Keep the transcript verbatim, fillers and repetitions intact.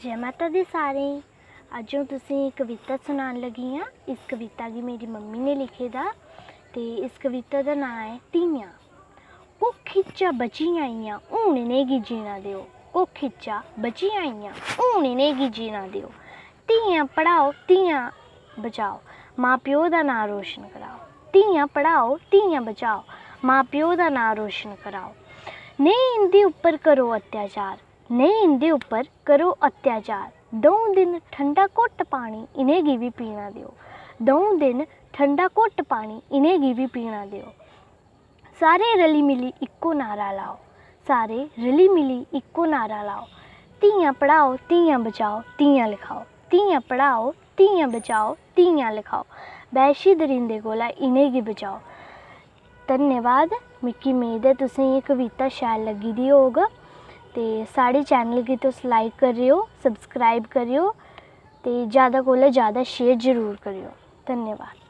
जै माता दी सारें गी। अज्ज अ'ऊं तुसें गी कविता सनान लगी आं। इस कविता गी मेरी मम्मी ने लिखे दा ते इस कविता दा नांऽ ऐ धीआं। कुक्ख इच्चा बची आइयां, हून इ'नेंगी जीना देओ। कुक्ख इच्चा बची आइयां, हून इ'नेंगी जीना देओ। धीआं पढ़ाओ, धीआं बचाओ, मां प्यो दा नांऽ रोशन कराओ। धीआं पढ़ाओ, धीआं बचाओ, मां प्यो दा नांऽ रोशन कराओ। नेईं इं'दे उप्पर करो अत्याचार, नेईं इं'दे उप्पर करो अत्याचार। द'ऊं दिन ठंडा घुट्ट पानी इ'नेंगी बी पीना देओ। द'ऊं दिन ठंडा घुट्ट पानी इ'नेंगी बी पीना देओ। सारे रली मिली इक्को नारा लाओ। सारे रली मिली इक्को नारा लाओ। धीआं पढ़ाओ, धीआं बचाओ, धीआं लखाओ। धीआं पढ़ाओ, धीआं बचाओ, धीआं लखाओ। वैशी दरिंदे कोला इ'नेंगी बचाओ। धन्यवाद। मिगी मेद ऐ तुसें गी एह् कविता शैल लग्गी दी होग ते साढ़े चैनल गी तुस लाइक करेओ, सब्सक्राइब करेओ ते ज़्यादा कोला ज़्यादा शेयर जरूर करेओ। धन्यवाद।